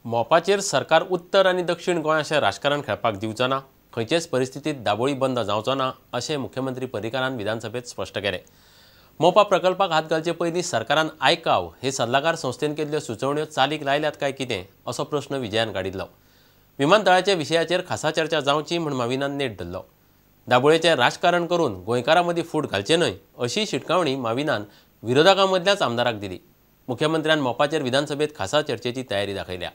मोपाचेर सरकार उत्तर आनी दक्षिण गोंय अशें राजकारण खेळपाक दिवचो ना, खंयचेच परिस्थितींत दाबोळी बंद जावचो ना अशें मुख्यमंत्री पर्रीकारान विधानसभेत स्पश्ट केलें। मोपा प्रकल्पाक हात घालचे पयलीं सरकारान आयकाव हे सल्लागार संस्थेन केल्ल्यो सुचोवण्यो चालीक लायल्यात काय कितें असो प्रश्न विजयान काडिल्लो। विमानतळाच्या विशयाचेर खासा चर्चा जावची म्हूण माविनान नेट धरलो। दाबोळेचें राजकारण करून गोंयकारां मदीं फूट घालचें न्हय अशी शिटकावणी माविनान विरोधकां मदल्याच आमदाराक दिली। मुख्यमंत्र्यान मोपाचेर विधानसभेत खासा चर्चेची तयारी दाखयल्या।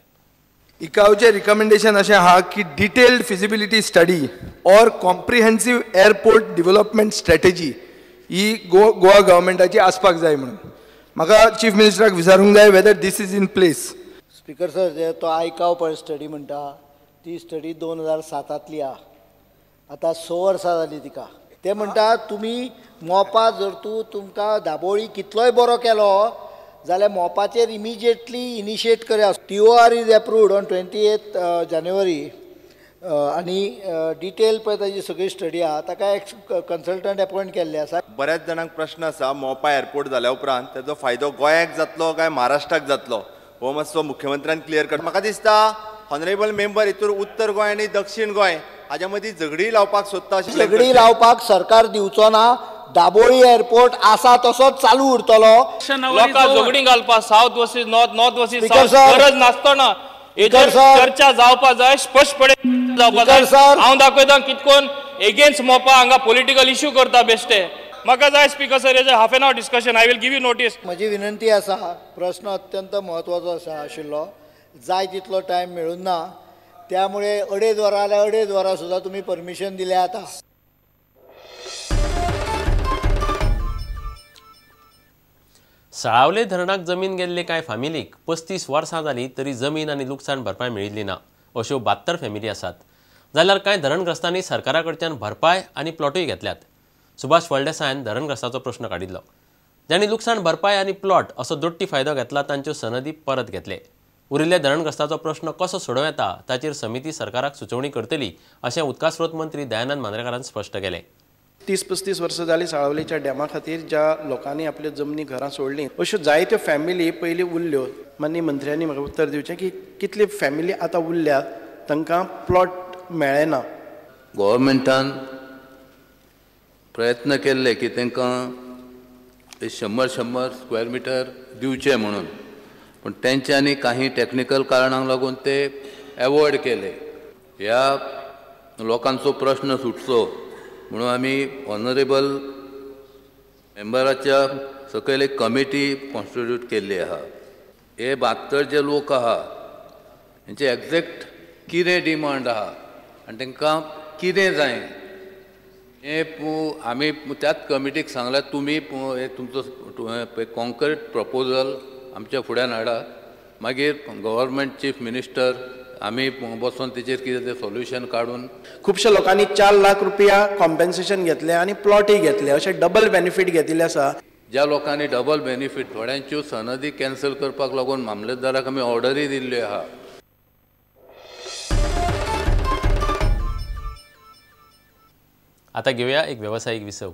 इकावचे रिकमेंडेशन अशें आहा की detailed feasibility study or comprehensive airport development strategy ही गोवा गव्हर्मेंटाची आसपाक जाय म्हणून म्हाका चीफ मिनिस्टराक विचारूंक जाय whether this is in place. Speaker sir, जे तो आयकाव पळय स्टडी म्हणटा ती स्टडी 2007 आहा, आतां 6 वर्सां जालीं तिका। ते म्हणटा तुमी मोपा जर तूं तुमकां दाबोळी कितलोय बरो केलो जाल्यार मोपाचेर इमिजिएटली इनिशिएट करा। TOR is approved on 28 January आनी डिटेल पळय ताजी सगळी स्टडी आहा, ताका एक कन्सल्टंट अपॉयंट केल्ले आसा। बऱ्याच जाणांक प्रश्न आसा मोपा एअरपोर्ट जाल्या उपरांत ताचो फायदो गोंयाक जातलो काय महाराष्ट्राक जातलो हो मातसो मुख्यमंत्र्यान क्लियर कर। म्हाका दिसता ऑनरेबल मेंबर हितूर उत्तर गोंय आनी दक्षिण गोंय हाज्या मदीं झगडी लावपाक सोदता। झगडी लावपाक सरकार दिवचो ना, दाबोळी एअरपोर्ट आसा तसोच चालू उरतलो। लोकां झगडी घालपाक south versus north, north versus south गरज नासतना हेजेर चर्चा जावपा जाय, स्पश्टपणे जावपा जाय। हांव दाखयता कितकोन एगेन्स्ट मोपा हांगा पॉलिटिकल इश्यू करता बेश्टे। म्हाका जाय स्पीकर सर हेजेर half an hour discussion, I will give you notice. म्हजी विनंती आसा, प्रश्न अत्यंत म्हत्वाचो आसा आशिल्लो, जाय तितलो टायम मेळून ना, त्यामुळे 2.5 वरां जाल्यार 2.5 वरां सुद्दां तुमी परमिशन दिल्या आतां। साळावले धरणाक जमीन गेल्ले कांय फामिलीक 35 वर्सां जालीं तरी जमीन आनी लुकसाण भरपाय मेळिल्ली ना अश्यो 72 फॅमिली आसात। जाल्यार कांय धरणग्रस्तांनी सरकारा कडच्यान भरपाय आनी प्लॉटूय घेतल्यात। सुभाष फळदेसायान धरणग्रस्ताचो प्रश्न काडिल्लो। जांणी लुकसाण भरपाय आनी प्लॉट असो दोट्टी फायदो घेतला तांच्यो सनदी परत घेतले। उरिल्ल्या धरणग्रस्ताचो प्रश्न कसो सोडोवं येता ताचेर समिती सरकाराक सुचोवणी करतली अशें उदकास्रोत मंत्री दयानंद मांद्रेकारान स्पश्ट केलें। 30-35 वर्सां जालीं साळावलेच्या डॅमा खातीर ज्या लोकांनी आपल्यो जमनी घरां सोडलीं अश्यो जायत्यो फॅमिली पयलीं उरल्यो। माननीय मंत्र्यांनी म्हाका उत्तर दिवचें की कितली फॅमिली आतां उरल्यात तांकां प्लॉट मेळ्ळे ना। गव्हर्मेंटान प्रयत्न केल्ले की तांकां 100-100 स्क्वेअर मिटर दिवचे म्हणून, पूण तेंच्यांनी काही टॅक्निकल कारणांक लागून ते एवॉयड केले। ह्या लोकांचो प्रश्न सुटचो म्हणून आमी ऑनरेबल मेंबराच्या सकयल एक कमिटी कॉन्स्टिट्यूट केल्ली आहा। हे 72 जे लोक आहा हेंचे एग्जॅक्ट कितें डिमांड आहा आनी तांकां कितें जाय हें आमी त्याच कमिटीक सांगलां, तुमी तुमचो कॉन्क्रीट प्रपोजल आमच्या फुड्यान हाडा, मागीर गव्हर्मेंट चीफ मिनिस्टर आमी बसून तेचेर कितें तें सोल्युशन काडून। खुबश्या लोकांनी 4 लाख रुपया कॉम्पेन्सेशन घेतलें आनी प्लॉटय घेतले, अशें डबल बेनिफीट घेतिल्लें आसा। ज्या लोकांनी डबल बेनिफीट थोड्यांच्यो सनदी कॅन्सल करपाक लागून मामलेदाराक आमी ऑर्डरूय दिल्ल्यो आहा। आतां घेवया एक वेवसायीक विसव।